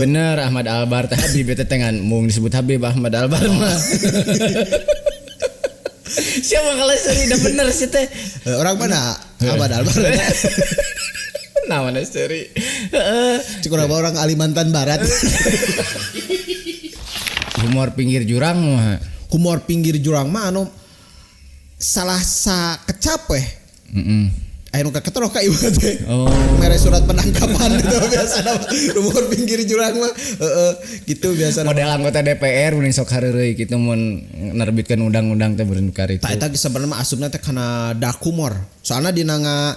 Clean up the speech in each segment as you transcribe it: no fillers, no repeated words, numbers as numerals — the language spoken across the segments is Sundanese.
Bener Ahmad Albar teh Habib eta teh ngan mung disebut Habib Ahmad Albar mah. Siapa kalau seri udah bener sih teh. Orang mana? Ahmad Albar. Nah mana seri. Heeh. Cik urang orang Kalimantan Barat. Humor pinggir jurang mah. Humor pinggir jurang mah anu salah sa kecap weh. Heeh. Aya nu kaketroh ka ieu teh. Oh. Mere surat penangkapan gitu biasana humor pinggir jurang mah. Heeh, gitu biasana. Model anggota DPR mending sok hareureuy kitu mun nerbitkeun undang-undang teh beureun kar itu. Tah eta geus sebenarnya mah asupna teh kana dark humor. Soalna dina nga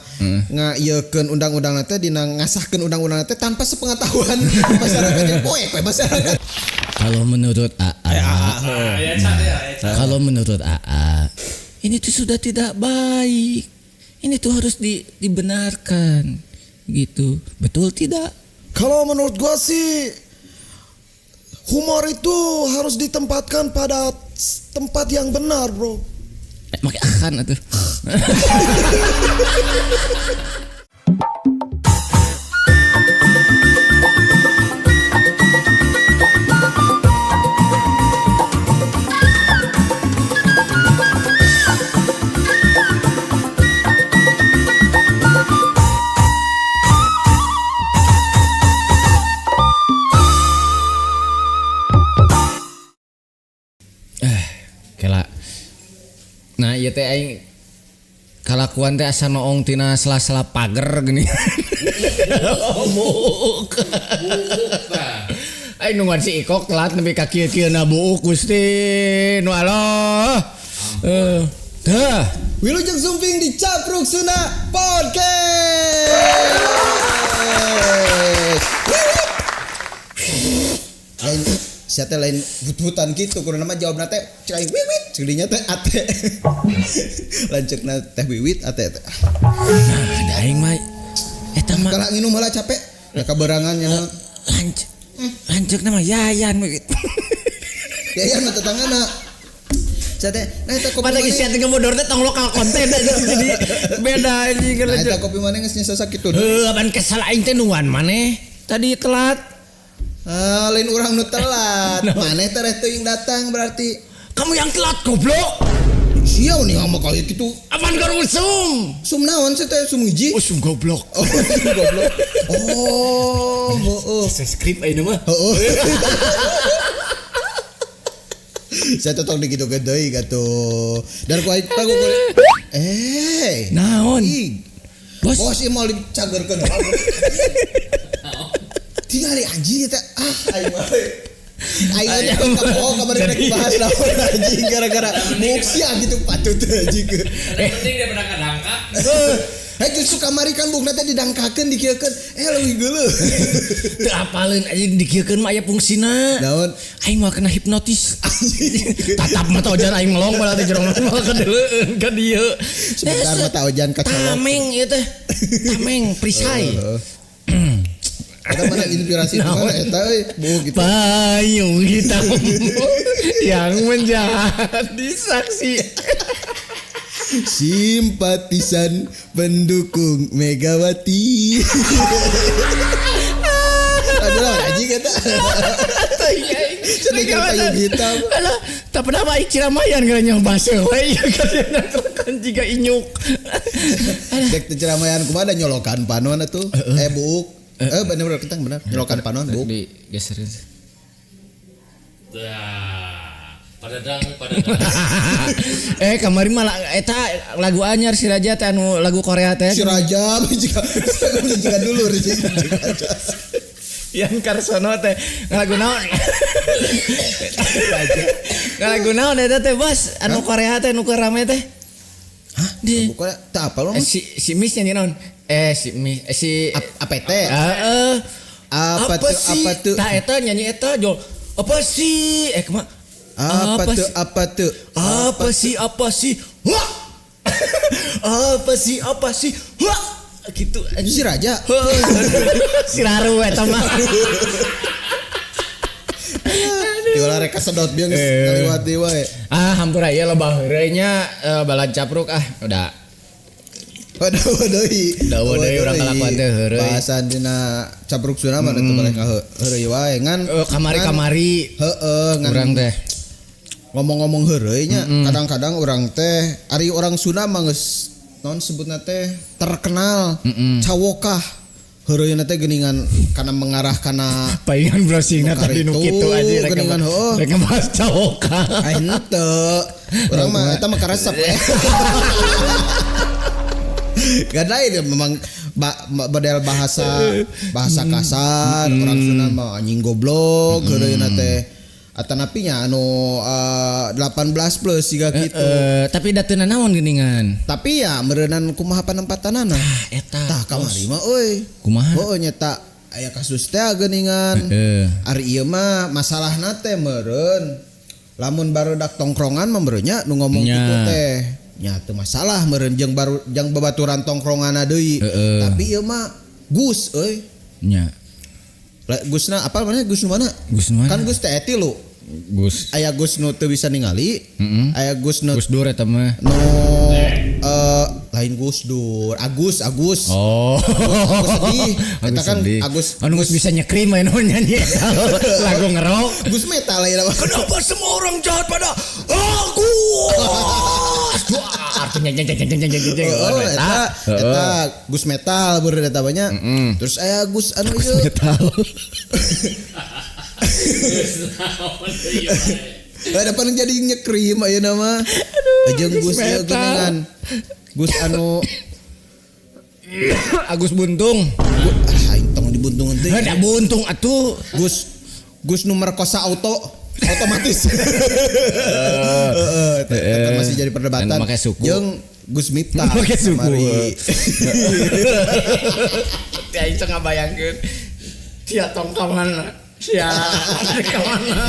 ieukeun undang-undang teh dina ngasahkeun undang-undang teh tanpa sepengetahuan masyarakat yang poek we masyarakat. Kalau menurut AA, kalau menurut AA, ini tuh sudah tidak baik. Ini tuh harus dibenarkan gitu. Betul tidak? Kalau menurut gua sih humor itu harus ditempatkan pada tempat yang benar, bro. Make akan atuh. Kela. Nah, ieu teh aing kalakuan teh asa noong tina sela-sela pager gini. Buuk. Aing nungguan si Ikok telat nepi ka kieu-kieuna buuk Gusti. Nu Allah. Tah. Wilujeng Sumping di Capruk Sunda Podcast. Lain sia teh lain hut-hutan gitu kudu nama jawabna teh cek aing wiwit ceulinya teh ate. Lanceukna teh wiwit ate teh. Nah, da aing mah eta mah kalah nginum heula capek. Da kaberangan nya. Lanceukna mah Yayan we gitu. Yayan mah tetanggana. Sia teh nah eta kopi Mata maneh. sia teh ngemodor teh tong lokal konten aja jadi beda anjing Nah eta kopi maneh geus nyesa sakitu. Heuh, apaan kesel aing teh nungguan maneh. Tadi telat. Ah, lain urang nu telat. Maneh teh reh teuing datang berarti. Kamu yang telat goblok. Sia nih ngomong kayak gitu. Apaan keur usum? Sum naon sih teh sum hiji? Usum goblok. Oh, sum goblok. Oh, heeh. Skrip ayeuna mah. Heeh. Saya teh tong dikitu-kitu deui gatuh. Dan ku aing ku Naon? Ih. Bos. Bos ieu moal dicagerkeun. Tingali anjing eta. Ah, aing mah. Aing mah kapoho kamari rek bahas naon anjing gara-gara muksia gitu patut anjing. Penting dia pernah kadangkak. Justru kamari kan bukna teh didangkakeun dikieukeun. Leuwih geuleuh. Teu apaleun anjing dikieukeun mah aya fungsina. Naon? Aing mah kena hipnotis. Tatap mata ojan aing melong malah teh jero mah kadeleueun ka dieu. Sebentar mata ojan kacolok. Tameng ieu teh. Tameng perisai. Eta mana inspirasi di mana eta euy buuk gitu. Payung hitam yang menjadi saksi. Simpatisan pendukung Megawati. Aduh anjing eta. Sedikit payung hitam. Alah, tak pernah aing ciramayan gara nya basa we kan jiga inyuk. Dek teh ciramayan kumaha da nyolokan panon atuh. Buuk. Bener kentang bener. Nyolokan panon buuk. Digeserin. Dah. Padadang padadang. Kamari mah eta lagu anyar si Raja teh anu lagu Korea teh. Si Raja jika dulur si Raja. Yan Karsono teh lagu naon? Raja. Lagu naon eta teh Bos? Anu Korea teh nu keur rame teh. Hah? Di Lagu Korea teh apa lo? Si Miss nyanyi naon? Si Miss si APT. Heeh. Apa tuh apa tuh? Tah eta nyanyi eta jol. Apa sih? Kumaha? Apa tuh apa tuh? Apa sih apa sih? Wah. Apa sih apa sih? Wah. Gitu si Raja. Si Raru eta mah. Diolah rek kasedot bieu geus ngaliwat deui wae. Ah, hampura ieu loba heureuy nya balan capruk ah udah. Dawa deui. Dawa deui urang kalakuan teh heureuy. Bahasan dina capruk Sunda mah teu balik heureuy wae ngan kamari-kamari. Heeh, ngan urang teh ngomong-ngomong heureuy nya, kadang-kadang urang teh ari orang Sunda mah geus naon sebutna teh terkenal cawokah. Heureuyna teh geuningan kana mengarah kana palingan browsingna tadi nu kitu aja rek geuningan heuh. Rek bahas cawokah. Ai henteu. Urang mah eta mah karesep. Gak lain memang model bahasa kasar, orang Sunda mah anjing goblok heureuyna teh. Atanapi nya anu 18 plus siga kitu. Tapi da teu nanaon geuningan. Tapi ya meureunan kumaha panempatanana. Tah eta. Tah kamari mah euy. Kumaha? Heueuh nyeta aya kasus teh geuningan. Ari ieu mah masalahna teh meureun. Lamun barudak tongkrongan mah meureun nya nu ngomong kitu teh. Nya teu masalah meureun jeung baru jeung babaturan tongkronganna deui. Tapi ieu mah Gus euy. Nya. Gusna apa mana Gus nu mana? Gus nu mana? Kan Gus teh tilu. Gus. Aya Gus nu teu bisa ningali, aya Gus nu Gus Dur eta mah. Nu lain Gus Dur, Agus. Oh. Agus sedih. Eta kan Agus anu geus bisa nyekrim aya nu nyanyi lagu ngerok. Gus metal aya. Kenapa semua orang jahat pada aku? Artinya eta Gus metal beureun eta banyak. Terus aya Gus anu ieu. Metal. Ada pan jadi nyekrim ayeuna mah. Jeung Gus ieu geuningan. Gus anu Agus Buntung. Aing tong dibuntungan teh. Heuh da buntung atuh. Gus nu merkosa auto otomatis. Heeh, masih jadi perdebatan. Jeung Gus Miftah. Make suku. Teh aing teu ngabayangkeun. Sia tong ka mana? Sia ka mana?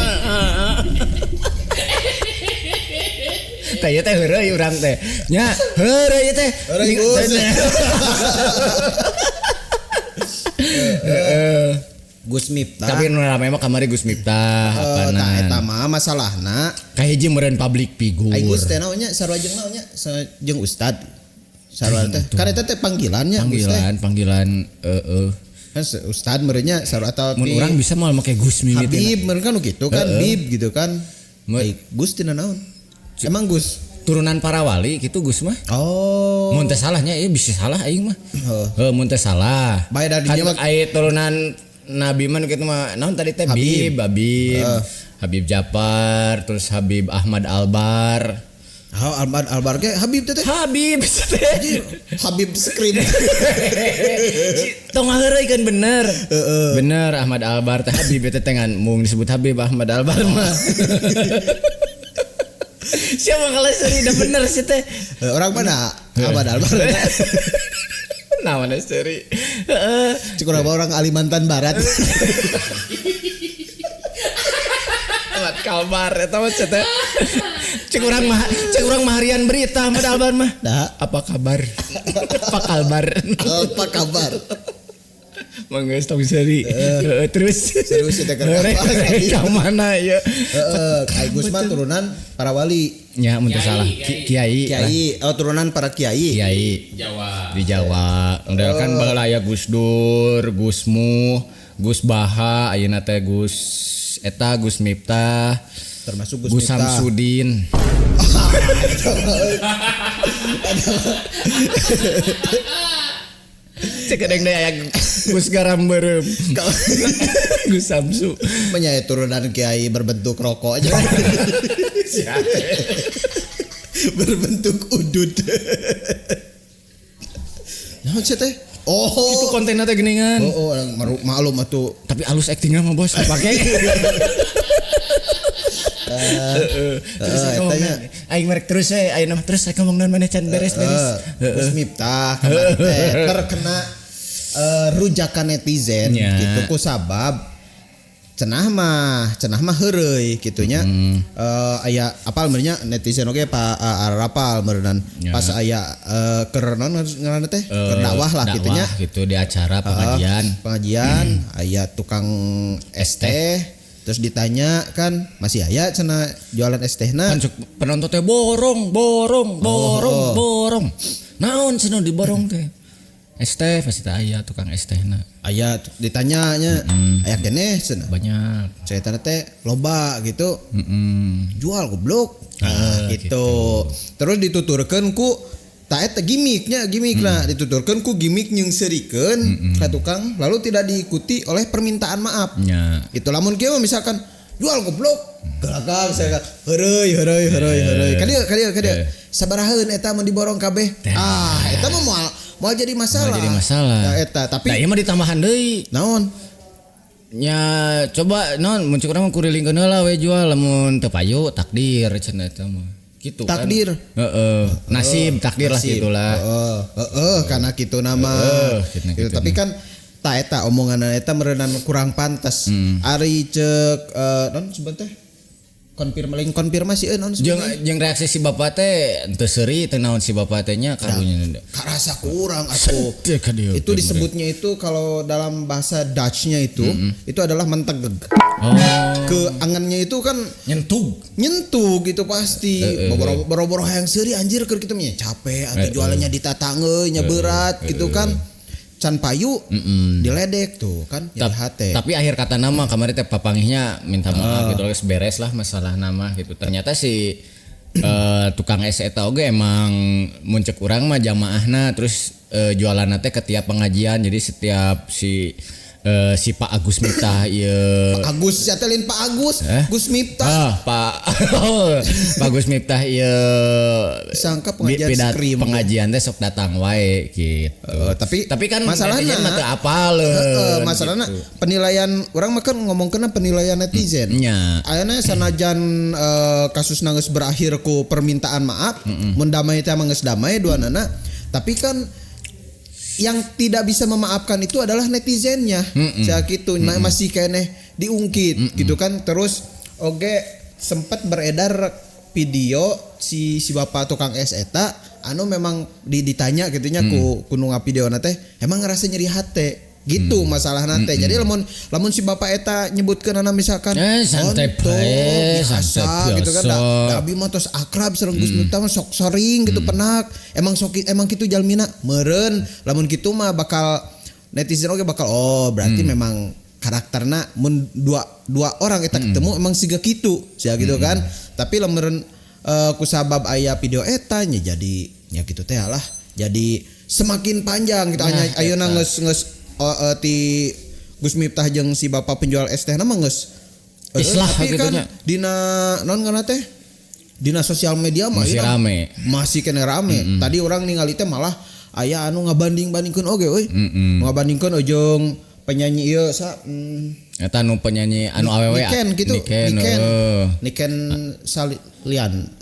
Teh ieu teh heureuy urang teh. Nya, heureuy teh. Heureuy Gus. Gus Miftah. Tapi nu rame mah kamari Gus Miftah apana. Tah eta mah masalahna kahiji meureun public figure. Ai Gus teh naon nya sarua jeung naon nya jeung ustad. Sarua teh. Kan eta teh panggilannya Gus teh. Panggilan heeh. Kan ustad meureun nya sarua atawa mun urang bisa moal make Gus mimiti. Habib meureun kan gitu kan, Bib gitu kan. Ai Gus tina naon? Emang Gus turunan para wali gitu Gus mah. Oh. Mun teh salahnya ieu bisa salah aing mah. Heuh mun teh salah. Bae da dinya mah ai turunan Nabi mah kitu mah naon tadi teh Habib, Habib Japar, terus Habib Ahmad Albar. Oh, Ahmad Albar ge Habib teh. Habib teh. Habib screen. Tong ngaheureuy kan bener. Bener Ahmad Albar teh Habib teh ngan mung disebut Habib Ahmad Albar mah. Siapa kalau seri udah bener sih teh. Orang mana? Ahmad Albar. Nah mana seri. Cukup orang Kalimantan Barat. Ahmad Kalbar eta mah teh. Cek urang mah harian berita Ahmad Albar mah. Nah. Apa kabar? Apa kabar? Apa kabar? Mangga tong seri. Terus serius teh ka mana ya? Heeh, ai Gus mah turunan para wali. Ya mun teu salah. Kiai. Kiai, oh turunan para kiai. Kiai Jawa. Di Jawa. Udah kan baheula aya Gus Dur, Gus Muh, Gus Baha, ayeuna teh Gus eta Gus Miftah, termasuk Gus, Gus Samsudin. Cek kadang deh aya Gus Garam Beureum. Gus Samsu. Menyaya turunan kiai berbentuk rokok aja. Berbentuk udut. Naon sih teh? Oh, itu kontenna teh geuningan. Oh, maklum atuh. Tapi alus actingna mah bos dipake. Terus aing merek terus we ayeuna mah terus ngomong naon maneh can beres-beres. Gus Miftah kemarin teh terkena rujakan netizen gitu ku sabab cenah mah heureuy kitunya. Aya apal meureun netizen oge pa arapal meureun pas aya keur naon ngaranna teh keur dakwah lah kitunya gitu di acara pengajian. Pengajian aya tukang es teh terus ditanya kan masih aya cenah jualan es tehna kan penonton teh borong. Naon cenah diborong teh? Es teh pasti teh aya tukang es tehna. Aya ditanyanya, aya keneh cenah. Banyak. Cerita teh loba gitu. Jual goblok. Nah, gitu. Terus dituturkeun ku ta eta gimmicknya, gimmickna dituturkeun ku gimmick nyeungseurikeun ka tukang lalu tidak diikuti oleh permintaan maaf. Nya. Gitu lamun kieu misalkan jual goblok. Gelagang saya heureuy heureuy heureuy heureuy. Ka dieu ka dieu ka dieu. Sabarahaeun eta mun diborong kabeh. Ah, eta mah moal jadi masalah. Moal jadi masalah. Nah, eta tapi nah, ieu mah ditambahan deui. Naon? Nya coba naon mun cuk urang mah kurilingkeun heula we jual lamun teu payu takdir cenah eta mah. Gitu kan. Takdir. Heeh, nasib takdir lah gitulah. Heeh, heeh karena kitu nama. Gitu. Tapi kan ta eta omongan eta meureunan kurang pantas. Ari ceuk non sebentar teh konfirmasi non jeung reaksi si bapak teh teu seuri teu naon si bapak teh nya karunya. Karasa kurang atuh. Itu disebutnya itu kalau dalam bahasa Dutch-nya itu itu adalah mentegeg. Oh. Ke angannya itu kan nyentuh gitu pasti. Boro-boro hayang seuri anjir keur kitu nya capek atuh jualannya ditatangeuy nya berat gitu kan. Can payu diledek tuh kan jadi hate. Tapi akhir kata nama kamari teh papangihnya minta maaf gitu geus beres lah masalah nama gitu. Ternyata si tukang es eta oge emang mun ceuk urang mah jamaahna terus jualanna teh ke tiap pengajian. Jadi setiap si Pak Agus Miftah ieu Pak Agus sia teh lain Pak Agus, Gus Miftah. Ah, Pak Pak Gus Miftah ieu sangka pengajian skrim. Pengajian teh sok datang wae gitu. Tapi kan masalahna mah teu apal. Heeh, masalahna gitu. Penilaian urang mah kan ngomongkeun penilaian netizen. Nya. Ayeuna sanajan kasusna geus berakhir ku permintaan maaf, mun damai teh mah geus damai duanana, tapi kan yang tidak bisa memaafkan itu adalah netizennya. Saya gitu masih keneh diungkit gitu kan. Terus oge sempat beredar video si bapak tukang es eta anu memang ditanya gitu nya ku nu ngavideona teh emang ngerasa nyeri hate gitu masalahna teh. Jadi lamun si bapak eta nyebutkeun misalkan santai bae santai gitu kan da abi mah tos akrab sareng Gus Miftah mah sok sering gitu penak emang sok emang kitu jalmina meureun lamun kitu mah bakal netizen oge bakal oh berarti memang karakterna mun dua orang eta ketemu emang siga kitu sia gitu kan. Tapi lamun kusabab aya video eta nya jadi nya kitu teh lah jadi semakin panjang gitu nah, ayeuna geus ti Gus Miftah jeung si bapak penjual es teh mah geus islah tapi kan dina non kana teh dina sosial media mah masih rame masih kene rame. Tadi orang ningali teh malah aya anu ngabanding-bandingkeun oge euy. Ngabandingkeun ujung penyanyi ieu sa eta nu penyanyi anu awewe Niken gitu Niken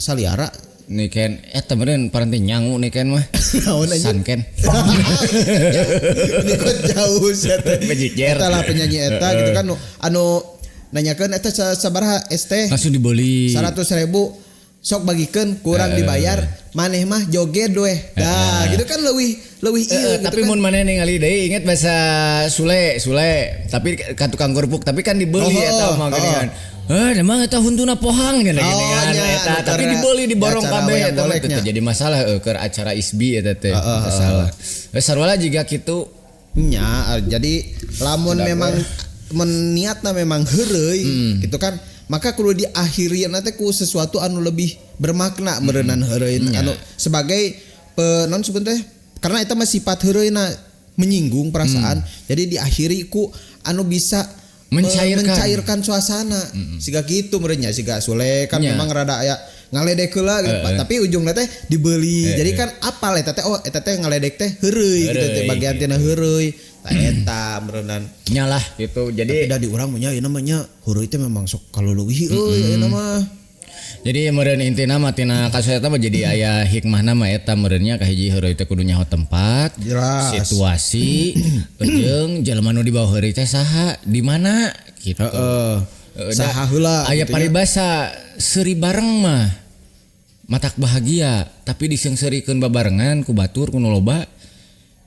Saliara Niken eta meureun paranti nyangu Niken mah. Sanken. Ini kok jauh sia teh. Eta lah penyanyi eta gitu kan anu nanyakeun eta sabaraha es teh langsung dibeli 100.000 sok bagikeun kurang dibayar maneh mah joget weh. Nah, gitu kan leuwih leuwih ieu gitu. Tapi kan mun maneh ningali deui inget bahasa Sule tapi ka tukang kerupuk tapi kan dibeli eta mah geuningan. Emang eta huntuna pohang gini kan eta tapi dibeli diborong kabeh eta mah teu jadi masalah keur acara ISBI eta teh masalah. Sarua jiga kitu nya jadi lamun memang meniatna memang heureuy gitu kan maka kudu diakhiri nanti ku sesuatu anu lebih bermakna meureunan heureuy anu sebagai non sebentar karena eta mah sifat heureuyna menyinggung perasaan jadi diakhiri ku anu bisa mencairkan suasana siga kitu meureun nya siga Sule kan memang rada aya ngaledek heula gitu tapi ujungna teh dibeli jadi kan apal eta teh oh eta teh ngaledek teh heureuy gitu teh bagian tina heureuy eta meureunan nyalah gitu jadi tapi da di urang mah nya ieu namanya heureuy teh memang sok kaluluwih euy ayeuna mah. Jadi meureun intina mah tina kasus eta mah jadi aya hikmahna mah eta meureunnya kahiji heureuy teh kudu nyaho tempat, jelas, situasi, jeung jelema nu dibawa heureuy teh saha, di mana gitu. Heeh. Saha heula aya paribasa seuri bareng mah matak bahagia, tapi diseungseurikeun babarengan ku batur ku nu loba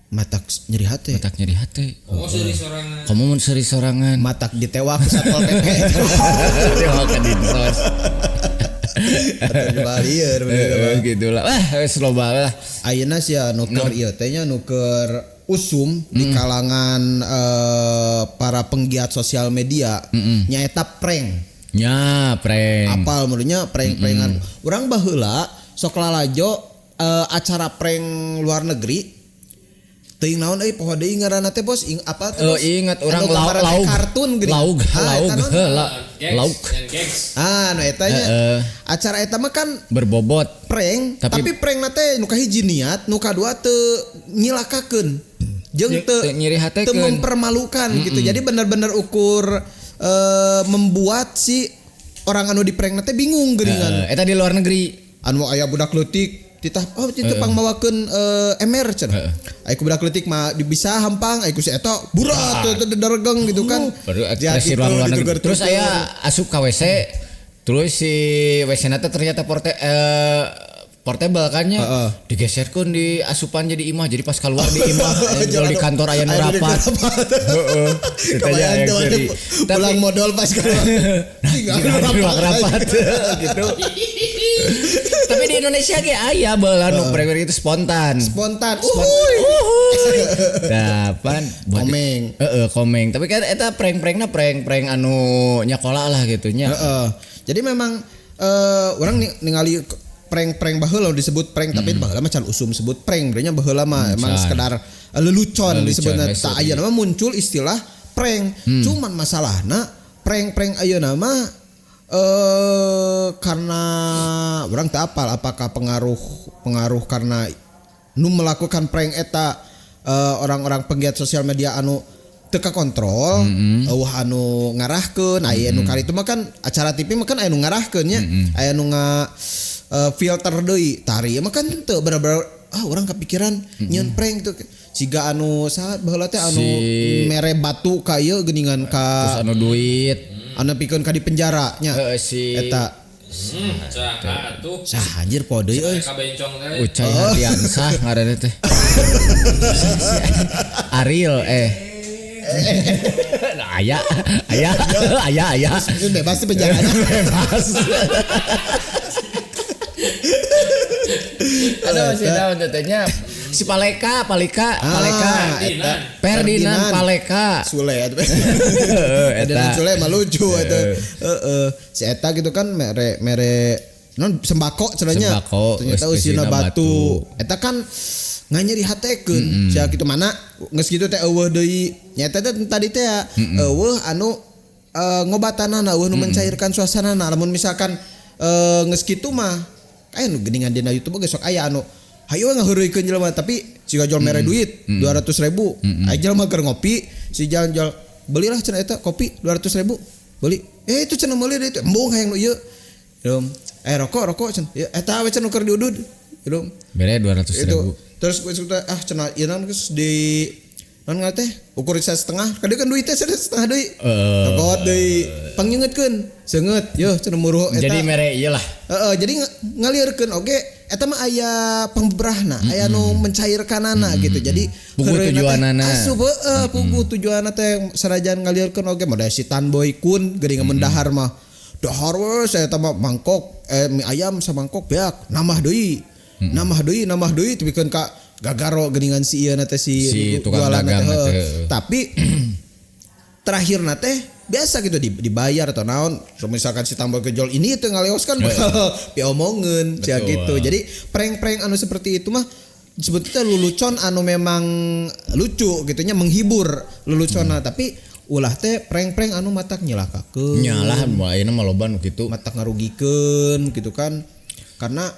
matak nyeri hate. Matak nyeri hate. Komo seuri sorangan. Komo mun seuri sorangan. Matak ditewak ku Satpol PP. Ditewak ka dinsos. Atau di lieur bener. Gitu lah. Wah, geus loba lah. Ayeuna sia nu keur ieu teh nya nu keur usum di kalangan para penggiat sosial media nyaeta prank. Nya prank. Apal menurutnya prank-prankan. Urang baheula sok lalajo acara prank luar negeri. Teuing naon euy poho deui ngaranna teh bos apa teh bos? Ingat urang Anu gambaran teh laug. Kartun geuning. Laug, laug, Eta naon? Lauk. Ah, nu eta nya. Acara eta mah kan Berbobot. Prank, tapi prank na teh nu kahiji niat, nu kadua teu nyilakakeun. Jeung teu Teu nyeri hatekeun. Teu mempermalukan gitu. Jadi bener-bener ukur membuat si orang anu di prank na teh bingung geuningan. Eta di luar negeri. Anu aya budak leutik titah oh itu pangmawakeun ember cenah. Aya ku budak leutik mah bisa hampang, aya ku si eta burat teu daregeng gitu kan. Baru ekspresi ruang luar negeri. Terus aya asup ka WC, terus si WC na teh ternyata portable kan nya. Digeserkeun di asupan jadi imah, jadi pas keluar di imah di kantor aya nu rapat. Heeh. Kebayang tuh pulang modal pas keluar. Tinggal rapat gitu. Tapi di Indonesia ge aya baheula nu prank itu spontan. Spontan. Uhuy. Dapan komeng. Heeh, komeng. Tapi kan eta prank-prankna prank-prank anu nyakola lah gitu nya. Heeh. Jadi memang orang ningali prank-prank baheula disebut prank tapi baheula mah can usum sebut prank berarti baheula mah emang sekedar lelucon disebutna. Tak ayeuna mah muncul istilah prank. Cuman masalahna prank-prank ayeuna mah karena orang tak apal apakah pengaruh karena nu melakukan prank eta orang-orang penggiat sosial media anu teu kakontrol, eueuh anu ngarahkeun, aya nu kali itu mah kan acara TV mah kan aya nu ngarahkeun nya, aya nu filter deui. Tari mah kan teu bener-bener orang kepikiran nyeun prank tuh. Siga anu saha baheula teh anu si mere batu ka ieu geuningan ka terus anu duit anu pikeun ka di penjara nya. Heeh si eta. Saha atuh. Sah anjir poho deui euy. Ka bencong teh. Ucai Hardiansah ngaranna teh. Ariel Nah, aya. Bebas di penjara. Bebas. Aduh si naon teh nya. Si Paleka, Ferdinand Paleka. Sule eta. Ferdinand Sule mah lucu eta. Heeh. Si eta gitu kan mere non sembako cenah. Ternyata usina batu. Eta kan nganyeri hatekeun. Sia kitu mana geus kitu teh eueuh deui. Nya eta teh tadi teh ya eueuh anu ngobatanana eueuh nu mencairkan suasanana. Lamun misalkan geus kitu mah aya nu geuningan dina YouTube ge sok aya anu hayu ngaheureuykeun jelema tapi siga jual mere duit 200.000. Aya jelema keur ngopi si jalan jual belilah cenah eta kopi 200.000 beli. Itu cenah meuli deui embung hayang nu ieu. Hidung. Rokok cenah. Eta we cenah keur diudud. Hidung. Bere 200.000. Terus cenah ieu naon geus di naon teh ukur 1,5 kadieu kan duitnya 1,5 deui. Rokok deui pangnyungetkeun seungeut yeuh cenah muruh eta. Jadi mere ieu lah. Heeh, jadi ngalieurkeun oge eta mah aya pangbebrahna, aya nu mencairkanana gitu. Jadi puguh tujuanana. Asup heeh, puguh tujuanana teh sanajan ngalieurkeun oge model si Tanboy Kun geuning mun dahar mah. Dahar we saya teh mah mangkok mie ayam samangkok beak nambah deui. Nambah deui tepikeun ka gagaro geuningan si ieu na teh si tukang dagang teh. Tapi terakhirna teh biasa gitu dibayar atau naon. So, misalkan si tambah kejol ini itu ngaleos kan bakal piomongeun sia gitu. Jadi prank-prank anu seperti itu mah sebetulnya lelucon anu memang lucu gitu nya menghibur leluconna tapi ulah teh prank-prank anu matak nyelakakeun. Nyalah ayeuna mah loba nu kitu. Matak ngarugikeun gitu kan. Karena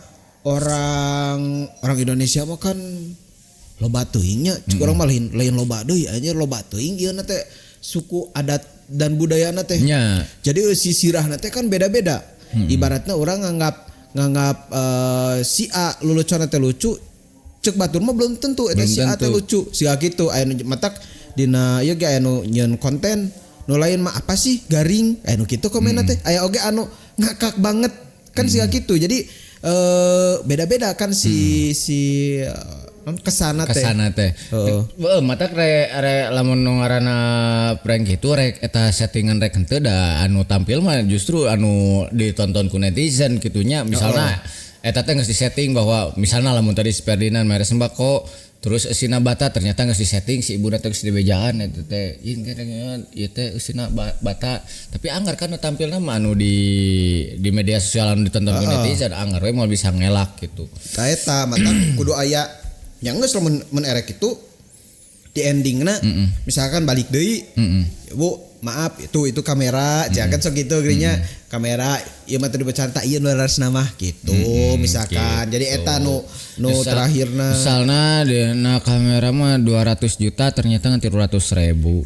orang Indonesia mah kan loba teuing nya, cik urang mah lain loba deui anjir loba teuing ieu na teh suku adat dan budayana teh. Nya. Jadi si sirahna teh kan beda-beda. Ibaratna orang nganggap si A leluconna teh lucu, cek batur mah belum tentu eta si A teh lucu. Si A kitu aya nu matak dina ieu ge aya nu nyeun konten nu lain mah apa sih garing aya nu kitu komenna teh. Aya oge anu ngakak banget kan si A kitu. Jadi beda-beda kan si Kesana teh. Kesana teh. Heeh, mata re lamun nu ngaranna prank kitu rek eta settingan rek henteu da anu tampil mah justru anu ditonton ku netizen kitunya. Misalna eta teh geus disetting bahwa misalna lamun tadi si Ferdinand mere sembako terus eusina bata ternyata geus disetting si ibuna teh geus dibejaan eta teh ieu ieu teh eusina bata tapi anggar kan nu tampilna mah anu di media sosial anu ditonton ku netizen anggar we moal bisa ngelak gitu. Tah eta mata kudu aya nya geus lamun mun erek itu di endingna misalkan balik deui Bu maaf itu kamera jangan sok gitu geunya kamera ieu mah teu dibecan tak ieu nu leresna mah gitu misalkan gitu. Jadi eta nu terakhirna misalna dina kamera mah 200 juta ternyata ngan 300 ribu.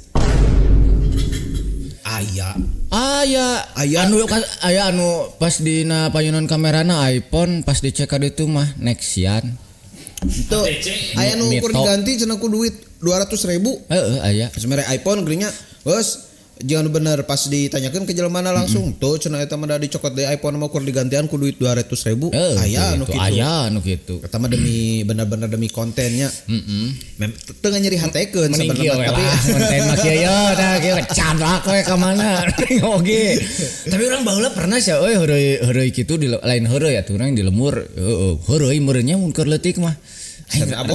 Aya anu aya anu pas dina payunan kamerana iPhone pas dicek ka ditu mah Nexian. Itu aya nu ukur diganti cenah ku duit 200 ribu. Heeh aya. Sebenarnya iPhone geunya geus jangan bener pas ditanyakeun ke jelema langsung tuh cenah eta mah da dicokot deui iPhone mah ukur digantian ku duit 200 ribu. Aya anu kitu. Aya anu kitu. Eta mah demi bener-bener demi kontennya. Heeh. Teu nyeri hatekeun sebenarnya tapi konten mah kieu ya tah kieu cabak we ka mana oge. Tapi urang baheula pernah sia euy heureuy kitu di lain heureuy atuh urang di lemur heeh heureuy meureunnya mun keur leutik mah. Apa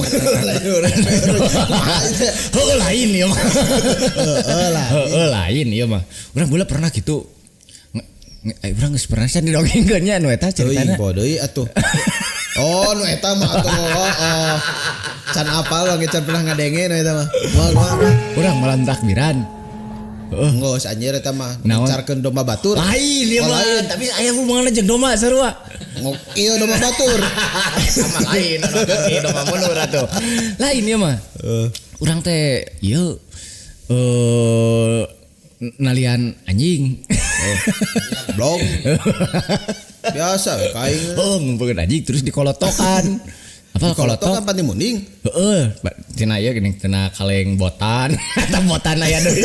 lain ya mah. Heeh lain ya mah. Urang baheula pernah gitu. Urang geus pernah sia didongengkeun nya nu eta ceritana. Teuing deui atuh. Oh nu eta mah atuh oh. Can apal we can pernah ngadenge nu eta mah. Moal. Urang malam takbiran. Geus anjir eta mah ngecarkeun domba batur. Lain ieu mah, tapi aya hubunganna jeung domba sarua. Ieu domba batur. Sama lain anu kaki domba mundur atuh. Lain ieu mah. Urang teh ieu nalian anjing. Blog. Biasa we kaing. Oh, ngumpulkeun anjing terus dikolotokan. Apa kolotok kan pati munding? Heeh, tina ieu geuning tina kaleng botan. Eta botan aya deui.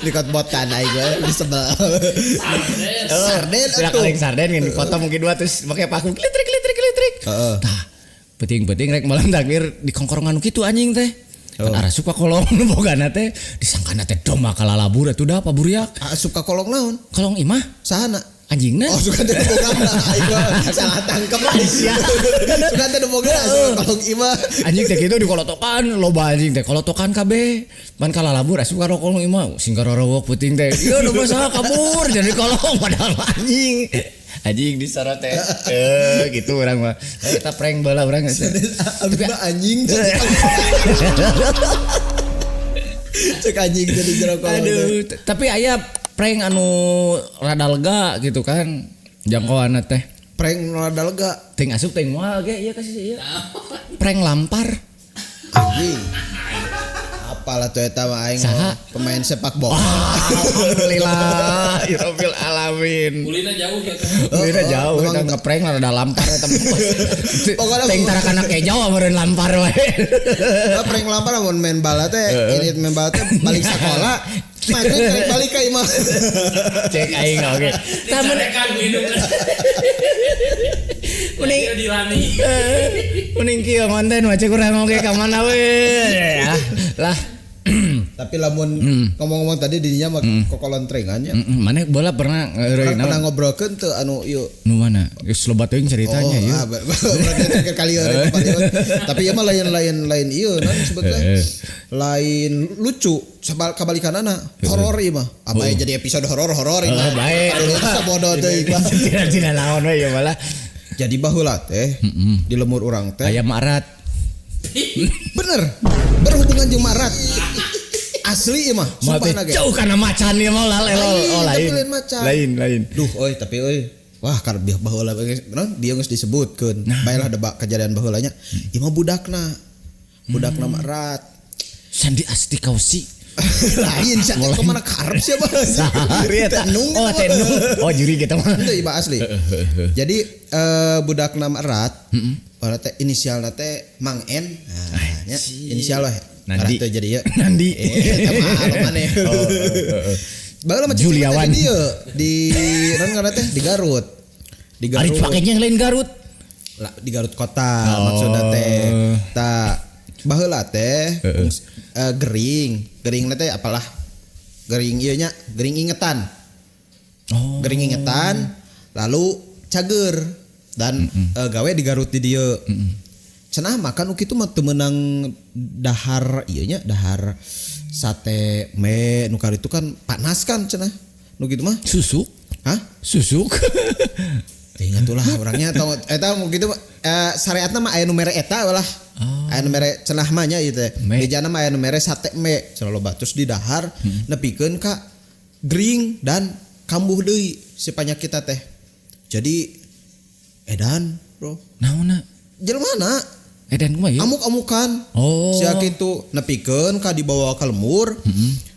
Dikot botan aing we di sebelah. Sarden atuh. Tina kaleng sarden geuning dipotong mungkin dua terus make paku klitrik klitrik klitrik. Heeh. Tah, peuting-peuting rek malam takbir di kongkorongan kitu anjing teh. Kan arasup ka kolong nu bogana teh disangkana teh domba kalalabur atuh da apa buriak. Asup ka kolong naon? Kolong imah. Sahana? Anjingna. Oh suka teh bogana aing salah tangkep sia. Suka teh bogana kolong imah. Anjing teh kitu dikolotokan loba anjing teh kolotokan kabeh. Pan kalalabur asup ka kolong imah sing karorowok peuting teh. Ieu domba saha kabur jadi kolong padahal anjing. Anjing disorot teh. Gitu urang mah. Kita prank bala urang. Abi mah anjing. Cek anjing jadi jero kolong. Aduh, tapi aya prank anu rada lega gitu kan jangkauanna teh. Prank rada lega. Ting asup ting moal ge ieu kasih ieu. Prank lampar. Anjing. Apalah tuh eta mah aing pemain sepak bola. Alhamdulillah, ya alamin. Kulina jauh ya. Kulina jauh eta ngeprank rada lampar eta. Ting tarakana kejo meureun lampar wae. Prank lampar mun main bala teh, ini main bala teh balik sekolah. Maghrib balik ka imah. Cek aing oge. Tah mun mending dilani. Mending kieu konten mah cek urang oge ka mana we. Lah. Tapi lamun ngomong-ngomong tadi dinya mah kokolontrengannya. Mana bola pernah pernah ngobrolkeun teu anu ieu. Nu mana? Geus loba teuing ceritanya ieu. Oh, berarti kali tapi ieu mah lain ieu naon sebetulnya. Lain lucu kabalikanana horor ieu mah. Apa jadi episode horor-horor ieu mah. Bae. Sabodo teuing mah. Tidak naon we ieu malah. Jadi baheula teh di lemur urang teh aya marat. Bener. Berhubungan jeung marat. Asli ieu mah. Sumpah ge. Jauh kana macan ieu mah oh lain. Lain. Duh euy tapi euy. Wah kar baheula naon dia geus disebutkeun. Baelah da kejadian baheula nya. Ieu mah budakna. Budakna marat. Sandi Asti Kausi. Lain sia teh kemana karep sia mah. Tenung. Oh tenung. Oh juri kita mah. Itu ieu asli. Jadi budakna erat. Pada teh inisialna teh Mang N. Nah, nya inisial weh. Nandi. Teh jadi ya. Nandi. Eta mah maneh. Baheula mah Juliawan. Di naon ngaranna teh di Garut. Di Garut. Ari pakainya yang lain Garut. Lah, di Garut kota maksudna teh. Tah, baheula teh gering, gering teh apalah gering ieu nya, gering ingetan. Oh. Gering ingetan lalu cager dan gawe di Garut di dieu. Cenah makan kitu mah teu meunang dahar ieu nya, dahar sate me nu itu kan panas kan cenah. Nu kitu mah. Susuk? Hah? Susuk. Teu ingat lah orangnya atau eta mu kitu syariatna mah aya nu mere eta lah. Aya nu mere cenah mah nya ieu teh. Bejana mah aya nu mere sate me cenah loba terus di dahar nepikeun ka gering dan kambuh deui si panyakit teh. Jadi edan, bro. Naonna? Jelema na. Edan kumaha ieu? Amuk-amukan. Oh. Sia kitu nepikeun ka dibawa ka lemur.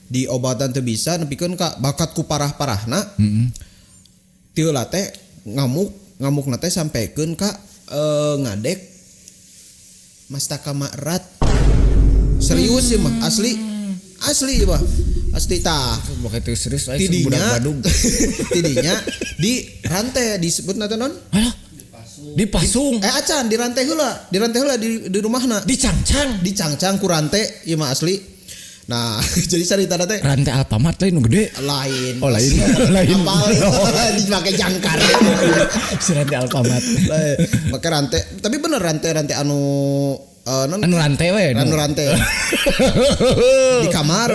Diobatan teu bisa nepikeun ka bakat ku parah-parahna. Teu lah teh ngamuk teh sampaikan ka ngadek mastaka erat. Serius sih mah, asli. Asli mah. Asli tah. Bukan serius tidinya. Tidinya di rantai disebut nate non? Alah. Dipasung. Acan di rantai heula, di rantai heula di rumahna. Dicangcang, dicangcang ku rantai ieu mah asli. Nah, jadi carita teh rantai Alfamart lain nu gede. Lain. Oh, lain. Lain. Dipake jangkar. Si rantai Alfamart. Lain. Make rantai, tapi bener rantai-rantai anu anu rantai we. Anu rantai. Di kamar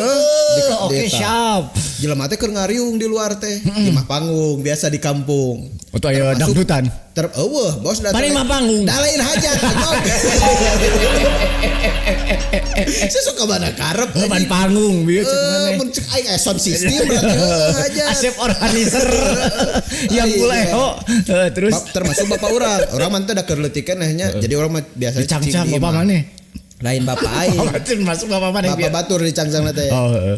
oke, siap. Jelema teh keur ngariung di luar teh, di mah panggung biasa di kampung. Atau aya dangdutan. Eueuh, bos da. Paling mah panggung. Da lain hajat. Saya suka mana karep ban panggung bieu cek maneh. Mun cek aing sound system berarti hajat. Asep organizer yang kuleho. Terus termasuk bapak urang. Urang mah teh da keur leutik keneh nya. Jadi urang mah biasa dicangcang bapak maneh. Lain bapak aing. Masuk bapak maneh. Bapak batur dicangcang teh.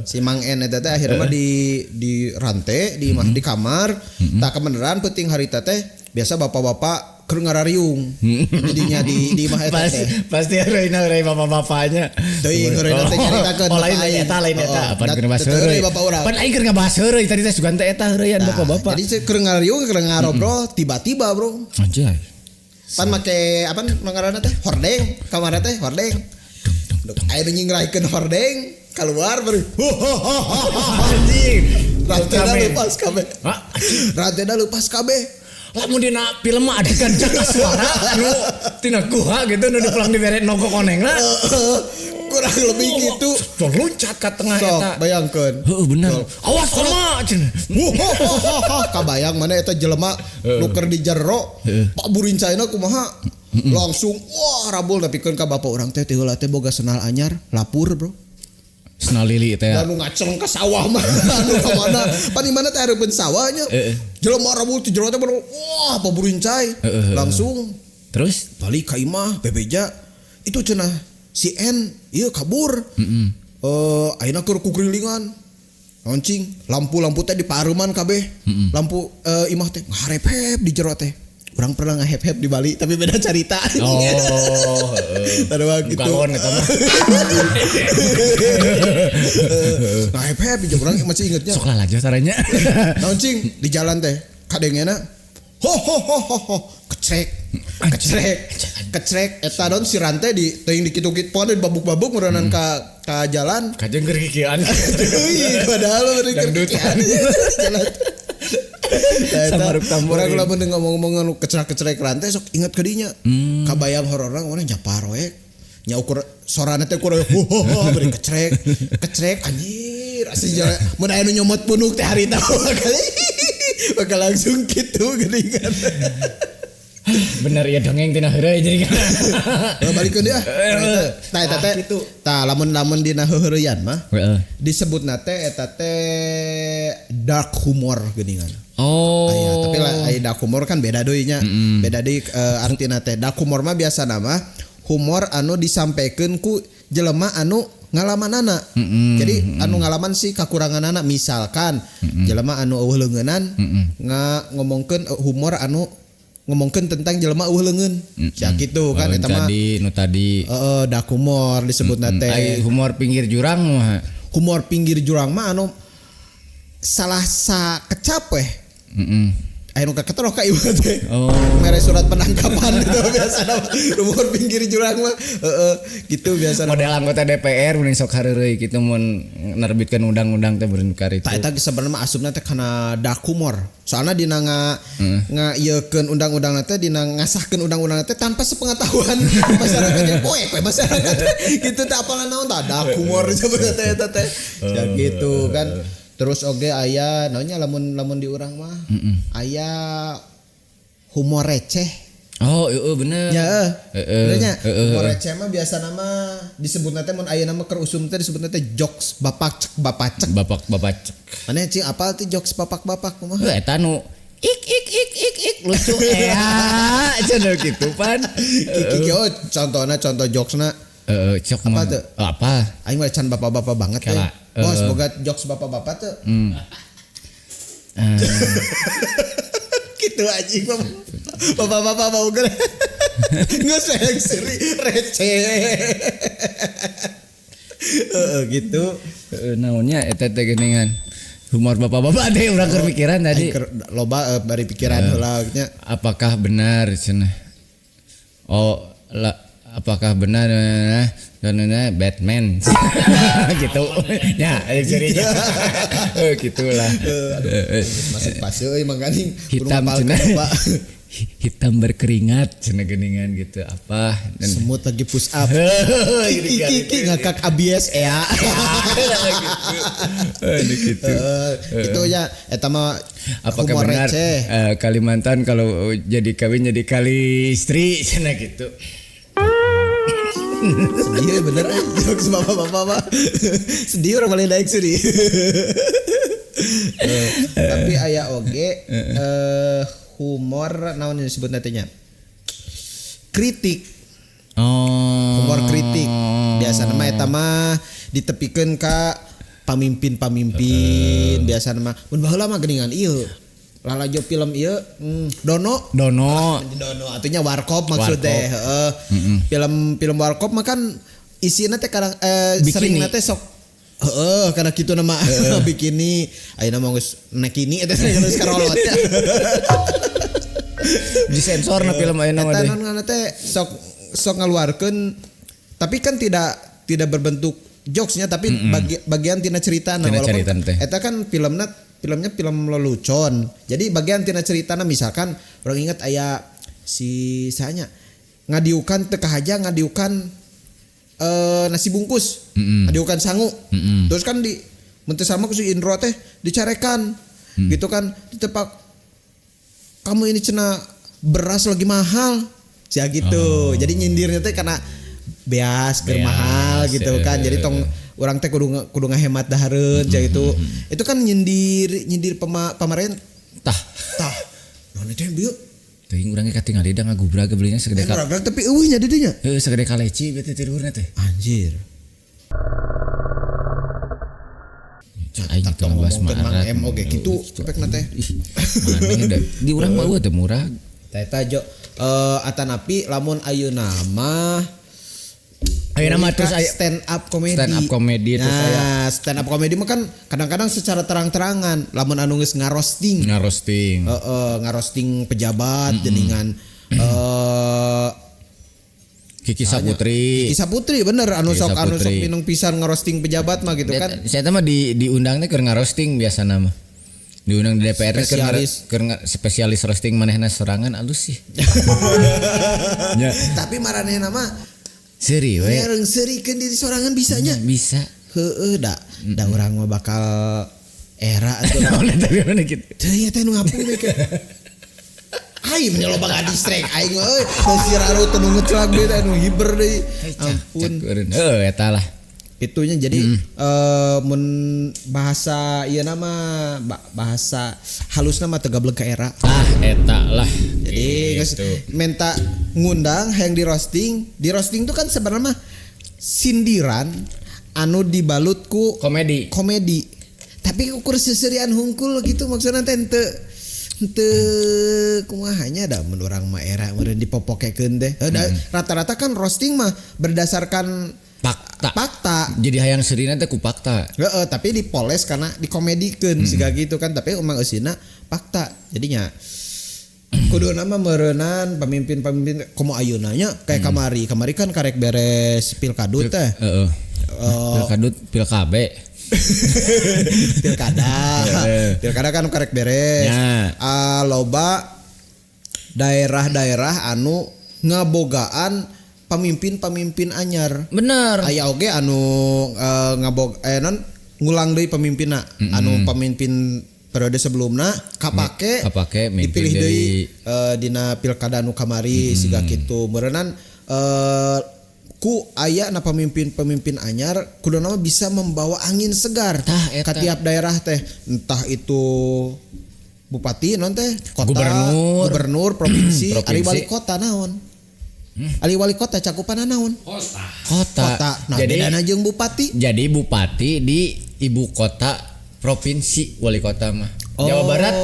Si Mang N eta teh akhirnya mah di rantai di imah di kamar. Tak kebeneran penting harita teh biasa bapak-bapak keur ngarariung. Jadinya di imah eta teh. Pasti heureuy bapak-bapaknya. Teuing heureuy teh nyaritakeun. Oh lain eta lain eta. Pan keur ngabahas heureuy. Pan aing keur ngabahas heureuy tadi teh sugan teh eta heureuyan bapak-bapak. Jadi keur ngariung keur ngarobrol tiba-tiba, bro. Anjay. Pan make apa ngaranna teh? Hordeng, kamarna teh hordeng. Air nyingraikeun hordeng keluar baru. Anjing. Rantena lepas kabeh. Rantena lepas kabeh. Lamun dina film mah adegan jaka suara anu tina guha gitu nu dipulang dibere nogo konengna. Kurang lebih gitu. Loncat ka tengah eta. Sok bayangkeun. Heeh bener. Awas koma cenah. Kabayang mana eta jelema nu keur di jero. Pak burincaina kumaha? Langsung wah rabul nepikeun ka bapak urang teh heula teh boga senal anyar, lapur, bro. Senal lili teh. Anu ngaceng ka sawah mah anu ka mana? Pan di mana teh hareupeun sawah nya. Jelema rabul ti jero teh wah paburincai. Langsung terus balik ka imah bebeja itu cenah si N ieu kabur. Ayeuna keur kukurilingan. Loncing, lampu-lampu teh dipareuman kabeh. Lampu imah teh ngaharep-hep di jero teh. Urang pernah ngahep-hep di Bali tapi beda cerita. Oh, heeh. Gitu. Galon eta mah. Ngahep-hep di urang masih ingetnya. Sok lah aja caranya. Loncing di jalan teh kadengena ho ho ho ho ho kecrek. Kecrek. Kecrek eta don si rantai di teuing dikitu-kitu pokona dibabuk-babuk meureunan ka jalan. Kajeng keur kikian. Teuing padahal meureun keur kikian. Jalan. Samaruk tambor. Urang lamun ngomong-ngomong anu kecrek-kecrek rantai sok inget ke dinya. Kabayang hororna mana nya paroek. Nya ukur sorana teh ukur ho beri kecrek. Kecrek anjir asli jalan mun aya nu nyomot punuk teh harita bakal langsung kitu geuningan. Bener ya dongeng tina heureuy jadi kan. Balikeun dia. Tah eta teh tah lamun-lamun dina heureyan mah disebutna teh eta teh dark humor geuningan. Oh. Aya, tapi lah aya dark humor kan beda deui nya. Beda deui artina teh. Dark humor mah biasana mah humor anu disampaikan ku jelema anu ngalamanana. Jadi anu ngalaman sih kakuranganana misalkan jelema anu eueuh leungeunnan ngomongkeun humor anu ngomongkeun tentang jelema eueuh leungeun. Sia kitu kan eta mah. Tadi nu tadi. Heeh, dark humor disebutna teh. Ai humor pinggir jurang mah. Humor pinggir jurang mah anu salah sa kecap weh. Aya nu kaketroh ka ieu teh. Oh. Mere surat penangkapan itu biasana rumor pinggir jurang mah. Heeh, gitu biasana. Model anggota DPR mun sok hareureuy kitu mun nerbitkeun undang-undang teh beureun karitu. Tah eta sebenarnya mah asupna teh kana dark humor. Soalna dina nga ieukeun undang-undang teh, dina ngasahkeun undang-undang teh tanpa sepengetahuan masyarakat teh, poek we masyarakat teh gitu teh, apalah naon tah, dark humor sebenarnya teh eta teh. Ya gitu kan. Terus oge aya naonnya, lamun lamun di urang mah aya humor receh. Oh, heeh, bener. Ya, Heeh, bener nya. heeh. Humor receh mah biasa nama disebutna teh mun aya nama keur usum teh disebutna teh jokes bapak cek bapak cek. Bapak bapak cek. Mana cing apal teh jokes bapak-bapak kumaha? Heuh, eta nu ik ik ik ik ik lucu ea cenah gitu pan. Kiki, oh, contohna, contoh jokesna. Heeh, cok Apa mah. tuh? Oh, apa? Aing mah can bapak-bapak banget Kela, teh. Bos, boga jokes bapak-bapak tuh. Gitu anjing bapak-bapak mau geus. Geus yang seri receh. Heeh, gitu. Heeh, naonnya eta teh geuningan. Humor bapak-bapak deh urang keur mikiran tadi. Aing keur loba bari pikiran heula nya. Apakah benar cenah? Oh, la, apakah benar dan Batman gitu ya serinya. Eh, gitulah. Eh, Masuk pas euy mangkaning hitam cenah, Pak. Hitam berkeringat cenah geuningan gitu apa dan Semut lagi push up. Gitu kan. Kiki kiki ngakak ABS ya. Gitu. Gitu. Itu ya eta mah Apakah humor benar receh. Kalimantan kalau jadi kawin jadi kali istri cenah gitu. Sedih bener eh, jokes bapak-bapak mah. Sedih orang paling naik sedih. Tapi aya oge humor naon yang disebut nantinya? Kritik. Oh. Humor kritik. Biasa nama eta mah ditepikeun ka pamimpin-pamimpin biasa nama. Mun baheula mah geuningan ieu. Lalajo film ieu, Dono. Dono. Dono artinya warkop maksudnya, heeh. Film film warkop mah kan isina teh kadang Bikini. sering teh sok heeh karena kitu nama bikini, ayeuna mah geus nekini eta teh geus karolot. Disensor na film ayeuna mah Eta deh. naon teh sok sok ngaluarkeun, tapi kan tidak tidak berbentuk jokesnya, tapi bagian tina ceritana. Tina walaupun carita teh. eta kan filmnya film lelucon. Jadi bagian tina ceritana misalkan orang ingat aya si sanya ngadiukan teu kahaja ngadiukan nasi bungkus. Ngadiukan sangu. Terus kan di mun teu sama ku si Indro teh dicarekan. Gitu kan ditepak, kamu ini cenah beras lagi mahal. Sia gitu. Jadi nyindirnya teh karena beas keur Beas, mahal gitu kan. Jadi tong urang teh kudu kudu ngahemat dahareun sia gitu. Itu kan nyindir nyindir pamarentah. Tah. Tah. Naon itu yang bieu? Teuing urang ge katingali da ngagubrag belinya segede ka. Gerak tapi eueuh nya di dinya. Heuh, segede kaleci beuti tidurna teh. Anjir. Cak aing teu ngebahas Ngomongkeun Mang marat. M oge kitu efekna teh. Ih, maneh da di urang mah eueuh teh murah. Tah eta jo atanapi lamun ayeuna mah Ayeuna mah terus aya stand up comedy. Stand up comedy terus Nah, stand up comedy mah kan kadang-kadang secara terang-terangan lamun anu geus ngarosting. Ngarosting. Heeh, ngarosting pejabat geningan Kiki Saputri. Kiki Saputri bener anu Kiki sok anu sok Saputri. minum pisan ngarosting pejabat mah gitu kan. Saya mah diundang teh keur ngarosting biasa nama. Diundang di DPR teh keur Spesialis. Spesialis roasting manehna sorangan alus sih. Ya. Tapi maranehna mah Seuri we. nyereng seurikeun diri sorangan bisanya. Bisa. Heeh da. Da urang mah bakal era atuh. Naon eta gimana gitu. Teu ya teh nu ngapung we ke. Aing mah loba ngadistrek aing mah euy. Teu si Raro teu nu ngecelag deui teh nu hiber deui. Ampun. Heuh eta lah. Itunya jadi mun bahasa ieu nama bahasa halusna mah teu gablek ka era. Ah eta lah. Jadi geus Gitu. menta ngundang hayang di roasting, di roasting tuh kan sebenarnya mah sindiran anu dibalut ku Komedi. komedi. Tapi ukur seserian hungkul gitu maksudnya teh henteu henteu kumaha nya da mun urang mah era meureun dipopokekeun teh. Rata-rata kan roasting mah berdasarkan Fakta. fakta. Jadi hayang seurina teh ku fakta. Heeh, tapi dipoles karena dikomedikeun siga gitu kan, tapi emang eusina fakta. Jadinya Kuduna mah meureunan pemimpin-pemimpin komo ayeuna nya kayak kamari. Kamari kan karek beres pilkadut teh. Heeh. Pilkadut pilkabe. Pilkada. Pilkada kan karek beres. Loba daerah-daerah anu ngabogaan pemimpin-pemimpin anyar. Bener. Aya oge anu ngabog non ngulang deui pemimpinna. Anu pemimpin periode sebelumna kapake dipilih deui dina pilkada anu kamari siga kitu. Meureunnan ku aya na pemimpin-pemimpin anyar kuduna mah bisa membawa angin segar ka tiap daerah teh, entah itu bupati non teh, kota, gubernur, provinsi, ari wali kota naon? Ari wali kota cakupanna naon? Kota. Nah, jadi bedana jeung bupati. Jadi bupati di ibu kota provinsi wali kota mah. Oh. Jawa Barat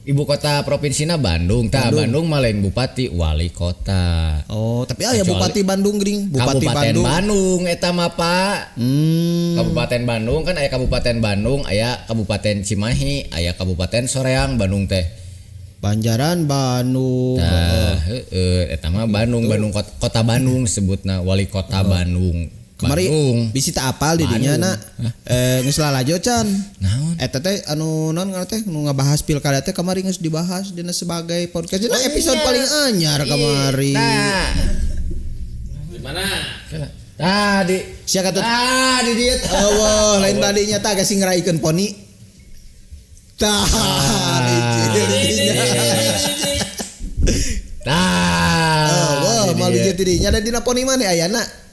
ibu kota provinsina Bandung. Tah Bandung mah lain bupati, wali kota. Oh, tapi aya bupati Bandung gering, bupati Kabupaten Bandung. Bandung eta mah Pak. Kabupaten Bandung kan aya Kabupaten Bandung, aya Kabupaten Cimahi, aya Kabupaten Soreang Bandung teh. Banjaran Bandung. Tah, heeh, eta mah Bandung, Bandung kota Bandung sebutna wali kota Bandung. Kamari bisi tak apal di dinya na geus lalajo can. Naon? Eta teh anu naon ngaran teh nu ngabahas pilkada teh kamari geus dibahas dina sebagai podcast. Dina episode paling anyar kamari. Nah. Di mana? Tah di sia katut. Ah di dieu. Eueuh lain tadinya tah geus ngeraikeun poni. Tah di dinya. Tah. Eueuh moal di dinya da dina poni maneh ayana.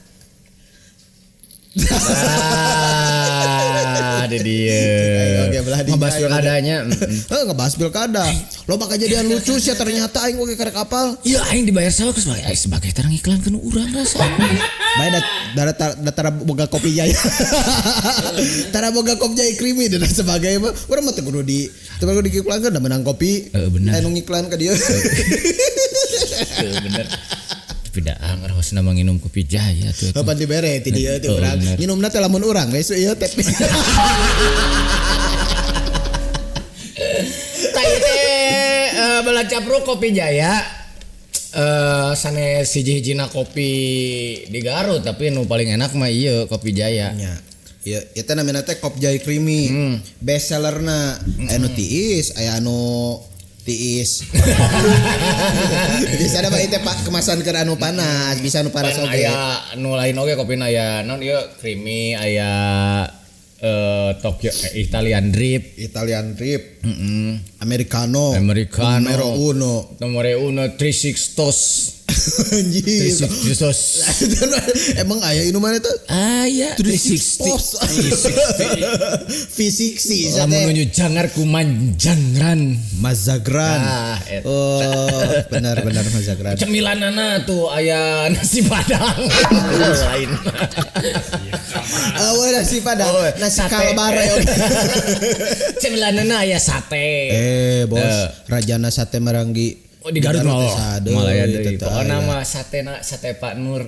Ah, di dia. Ngebahas pilkadanya. Heeh, ngebahas pilkada. Loba kejadian lucu sih ternyata aing oge karek apal. Iya, aing dibayar saha sebagai tarang iklan kan urang rasa. Bae da tara boga kopi jaya. Tara boga kopi jaya krimi dan sebagai mah urang mah teu kudu di teu kudu diiklankeun da menang kopi. Heeh, bener. Anu ngiklan ka dieu. Heeh, bener. Tapi da anger hosna mah nginum kopi jaya tuh. Kapan dibere ti dieu teh urang. Nginumna teh lamun urang we ieu teh. Tah ieu teh bala capruk kopi jaya. Sanes hiji-hijina kopi di Garut tapi nu paling enak mah ieu kopi jaya. Nya. Ieu ieu teh namina teh Kopi Jaya Creamy. Best sellerna aya nu tiis, aya anu tiis. Bisa ada mah teh Pak kemasan keur anu panas, bisa anu panas oge. Aya nu lain oge kopina aya naon ieu creamy aya Tokyo Italian drip, Italian drip. Americano. Americano. Numero uno. Nomor uno 36 tos. Anjir. 36 tos. Emang aya minuman eta? Aya 36 tos. V60 lamun nuju jangar kumanjangran. Mazagran. Ah, oh, benar-benar Mazagran. Cemilanana tuh aya nasi padang. Lain. Oh, nasi padang. Oh, nasi kalbar. Cemilanana aya sate. Bos, rajana sate Maranggi. Oh, di Garut mah. Malah ya deui. Pokona mah sate na sate Pak Nur.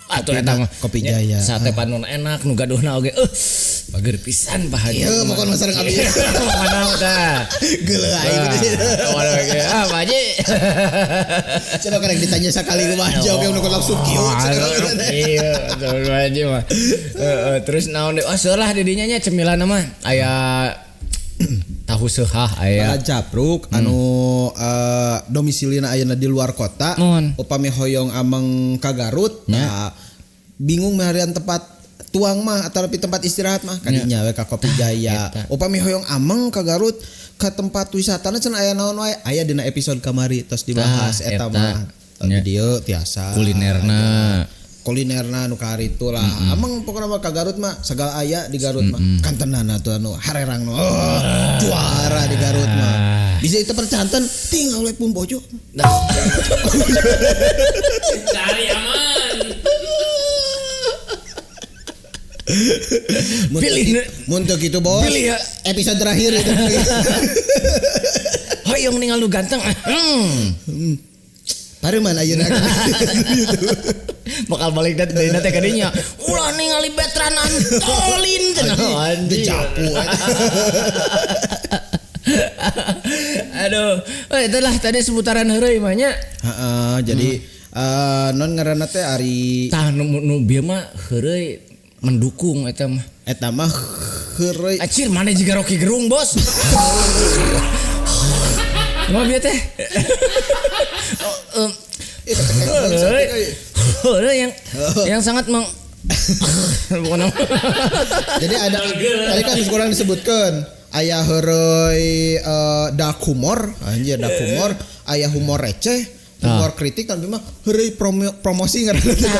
Atuh eta mah Kopi Jaya. Sate Pak Nur enak nu gaduhna oge. Bager pisan Pak Haji. Ieu pokona sareng abdi. Mana tah. Geuleuh aing. Ah, Pak Haji. Coba karek ditanya sakali kumaha oge nu langsung kieu. Iya, Pak Haji mah. Terus naon deui? Oh, seulah di dinya nya cemilan mah aya tahu seuhah aya. Capruk anu domisilina ayeuna di luar kota. Upami hoyong ameng ka Garut, nah, bingung meharian tempat tuang mah atau tempat istirahat mah kadinya we ka Kopi Jaya. Upami hoyong ameng ka Garut ka tempat wisatana cenah aya naon wae, aya dina episode kamari tos dibahas eta mah. Di dieu tiasa. Kulinerna. Kulinerna nu karitu lah. Ameng pokona mah ka Garut mah segala aya di Garut mah. Kantenana tuh anu harerang nu. Juara di Garut mah. Bisa itu percanten tinggal we pun bojo. Cari aman. Pilih mun teu kitu bos. Pilih ya. Episode terakhir itu. Hoyong ningal nu ganteng. Pareman ayeuna. Bakal balik deui teh ka dinya. Ulah ningali Betran Antolin cenah. Anjing. Japu. Aduh, Itulah tadi seputaran heureuy mah nya. Heeh, jadi non ngaranna teh ari tah nu bieu mah heureuy mendukung eta mah. Eta mah heureuy. Acir mana jiga Rocky Gerung, Bos. Mah bieu teh. Heureuy yang sangat meng bukan. Jadi ada tadi kan kurang disebutkan aya heureuy dark humor, anjir dark humor, aya humor receh, humor kritik tapi mah heureuy promosi ngaranna teh.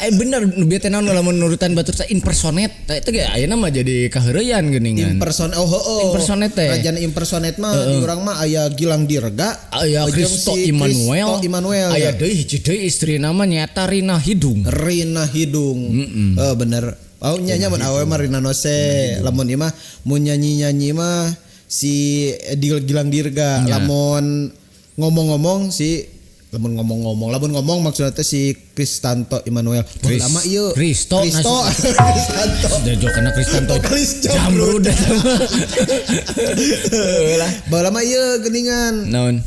Bener nu bieu teh naon lamun nurutan batur teh impersonate. Tah itu ge ayeuna mah jadi kaheureyan geuningan. Impersonate oh heueuh. Impersonate teh. Rajana impersonate mah di urang mah aya Gilang Dirga, aya Kristo si Immanuel, Kristo Immanuel aya deui hiji deui istrina mah nyaeta Rina Hidung. Rina Hidung. Oh bener. Oh nya nya mun awewe mah Rina Nose. Lamun ieu mah mun nyanyi-nyanyi mah si Gilang Dirga, lamun ngomong-ngomong si lamun ngomong-ngomong, lamun ngomong maksudnya teh si Kristanto Immanuel. Lama ieu. Kristo Kristanto. Dejo kana Kristanto. Jamrud. Lah, baheula mah ieu geuningan. Naon?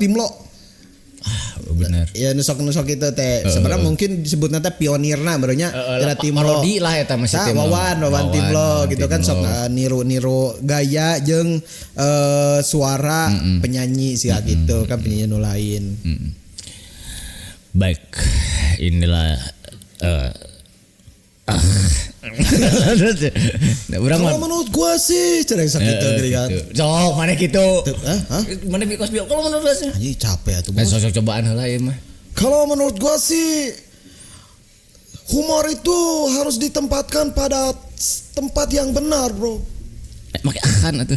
Timlo. Ah, bener. Ya nusok-nusok itu teh. Sebenarnya mungkin disebutna teh pionirna barunya tina Timlo. Parodi lah eta masih Timlo. Wawan Timlo gitu kan sok niru-niru gaya jeung suara penyanyi sih gitu kan penyanyi nu lain. Baik, inilah kalau menurut gua sih cereng sakit gitu kan. Sok mana gitu. Hah? Mana bikos bio kalau menurut gua sih. Anjing capek atuh. Sok cobaan heula ieu mah. Kalau menurut gua sih humor itu harus ditempatkan pada tempat yang benar, Bro. Make akan atuh.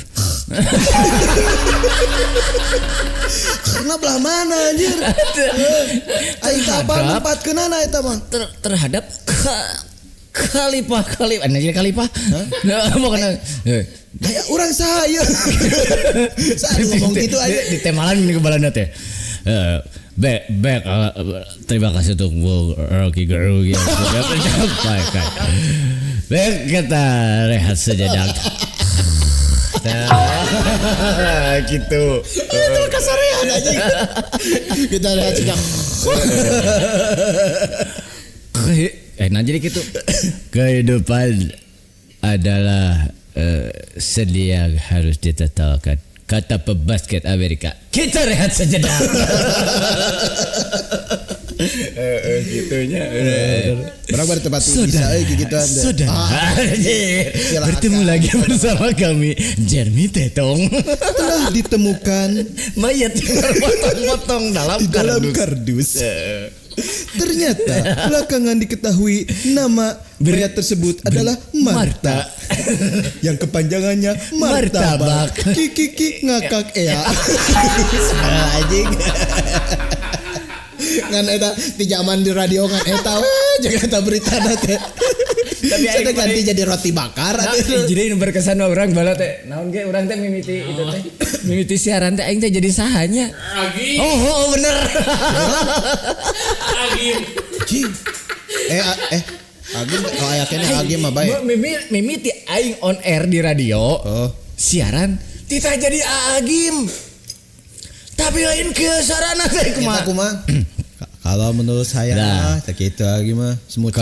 Karena belah mana anjir? Aing apa nempatkeunana eta mah? Terhadap Khalifah, ana jadi khalifah. Nah, bukan. Kayak urang saha ieu. Saha ngomong gitu aja di temalan ini ke balanda teh. Baik, terima kasih untuk Bu Rocky Gerung yang sudah menyampaikan. Baik, kita rehat sejenak. Nah, gitu. Itu kasarean aja. Kita rehat sejenak. Nah jadi gitu. Kehidupan adalah seni yang harus ditertawakan. Kata pebasket Amerika. Kita rehat sejenak. Gitunya. Orang baru tempat bisa gitu anda. Sudah. Bertemu lagi bersama kami Jeremy Tetong. Telah ditemukan mayat yang terpotong-potong dalam di dalam kardus. Ternyata belakangan diketahui nama pria tersebut adalah Marta. Yang kepanjangannya Martabak. Kiki ngakak ea. Salah anjing. Ngan eta di zaman di radio ngan eta we jangan eta berita teh. Tapi saya ganti jadi roti bakar. Nah, jadi nu berkesan mah urang bala teh. Naon ge urang teh mimiti itu teh. Mimiti siaran teh aing teh jadi sahanya. Agim. Oh bener. Agim. Agim oh aya keneh Agim mah bae. Mimiti aing on air di radio. Oh. Siaran titah jadi Agim. Tapi lain ke sarana teh kumaha. Kumaha? Kalau menurut saya nah, gitu lagi mah semua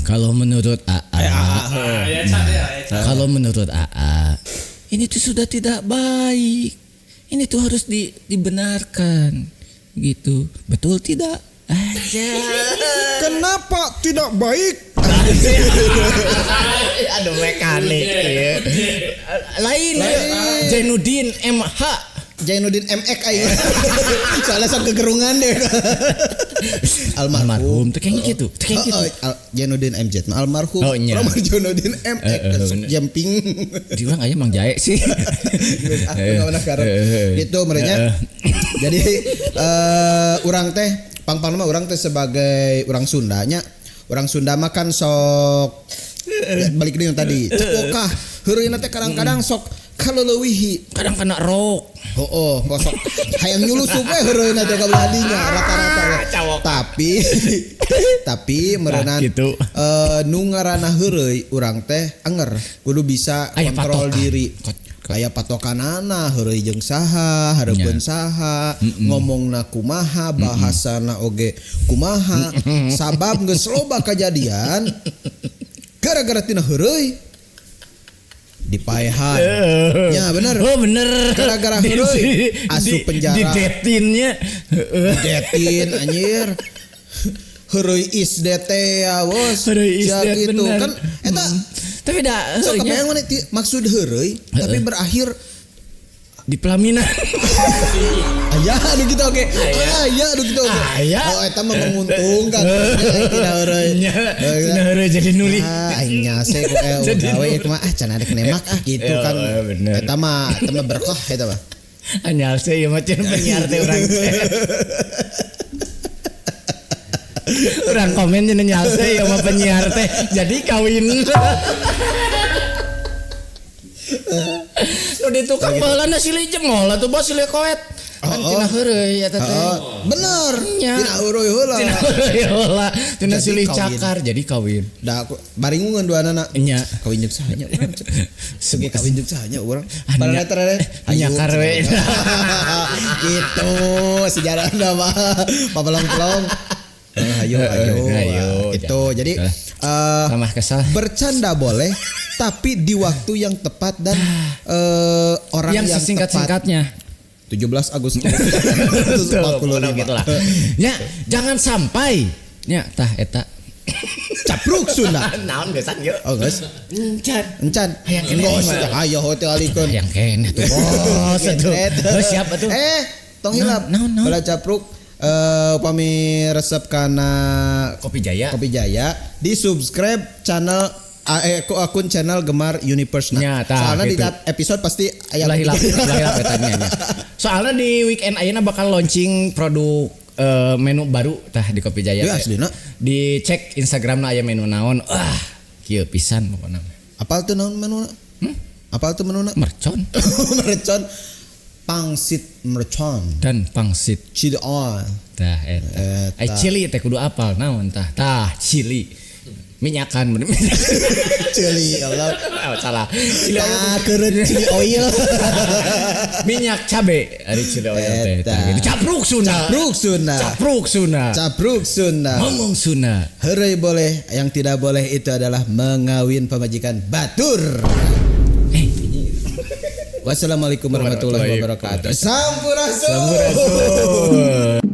kalau menurut AA, kalau menurut AA, ini tuh sudah tidak baik. Ini tuh harus dibenarkan, gitu. Betul tidak? Aja. Kenapa tidak baik? Aduh mekanik ya. Lain. Jainuddin MH. Jainuddin MX aing. Soalnya sok kegerungan deh. Almarhum tuh kayaknya gitu. Tuh kayak gitu. Jainuddin MZ almarhum. Oh, iya. Romar Jainuddin MX jumping. Di urang aya Mang Jae sih. Aku enggak pernah karep. Gitu merenya. Jadi urang teh pang-pang mah urang teh sebagai urang Sundanya. Urang Sunda mah kan sok balik deui yang tadi. Cekokah heureuyna teh kadang-kadang sok kaleulewihi, kadang kena rok. Oh, kosok hayang nyulusup we heureuyna teh ka beladinya rata-rata. Tapi meureunan gitu. Nu ngaranna heureuy urang teh anger kudu bisa Aya kontrol patokan. diri. Aya patokanana heureuy jeung saha, hareupeun saha, ngomongna kumaha, bahasana oge kumaha. Sabab geus loba kajadian gara-gara tina heureuy dipaehan. Ya bener. Oh bener. Gara-gara heureuy, asup penjara. Didetinnya. Detin anjir. Heureuy is DT ya bos. Heureuy is Ya dead, gitu bener. kan eta Tapi dah sok nya, kebayang mana maksud heureuy tapi berakhir di pelaminan. aya aduh gitu oke. Aya aduh gitu oke. Aya. Oh eta mah menguntungkan. Tina heureuy. Nya, tina heureuy jadi nuli. Ah, aing nyase ku Jadi gawe ieu mah ah can arek nemak ah gitu Ya, kan. bener. Eta mah berkah eta mah. Anyal sih ieu mah cenah penyiar teh urang teh. Urang komen cenah nyalse ieu mah penyiar teh jadi kawin. Nu di tukang baheulana silih jemol atuh bos silih koet. Kan Oh, tina heureuy eta teh. Heeh, bener. Nya. Tina heureuy heula. Tina heureuy heula, tina Jadi silih kawin. cakar jadi kawin. Da aku baringungan dua anak. Nya. Kawin jeung saha nya urang. Suge kawin jeung saha nya urang. Ah, Para nya- netra nyakar we. Gitu sejarah mah papelong-pelong. Ayo ayo. Ayo, Itu jadi Tambah kesal. bercanda boleh tapi di waktu yang tepat dan orang Yang yang, tepat. sesingkat-singkatnya. 17 Agustus Tuh, pokoknya 45. gitu lah. Ya, jangan sampai nya tah eta. Capruk Sunda. Naon geus yeuh. Oh guys, Encan. encan. Hayang keneh Geus, mah. ayo hotel alikeun. Hayang keneh tuh bos atuh. Oh, siap atuh. Tong hilap. Naon, naon, naon? Bala capruk upami resep kana Kopi Jaya. Kopi Jaya di subscribe channel akun channel Gemar Universe. Nah, Nya, tah, soalnya di gitu. tiap episode pasti aya Ulah hilap, ulah hilap eta nya, nya. Soalnya di weekend ayeuna bakal launching produk menu baru tah di Kopi Jaya. Ya, teh. aslina. Dicek Instagramna aya menu naon. Ah, kieu pisan pokona. Apal tuh naon menuna? Apal tuh menuna? Mercon Mercon pangsit mercon. dan pangsit. Chili oil. Tah eta. Eta. Ai cili teh kudu apal naon tah. Tah cili. Minyakan bener. Chili Allah. Oh, salah. Cili oil Tah keureun chili oil. minyak cabe ari cili oil teh. Eta. Tah, gitu. Capruk Sunda. Capruk Sunda. Capruk Sunda. Capruk Sunda. Ngomong Sunda. Heureuy boleh, yang tidak boleh itu adalah mengawin pamajikan batur. Wassalamualaikum warahmatullahi wabarakatuh. Sampurasun. Sampurasun.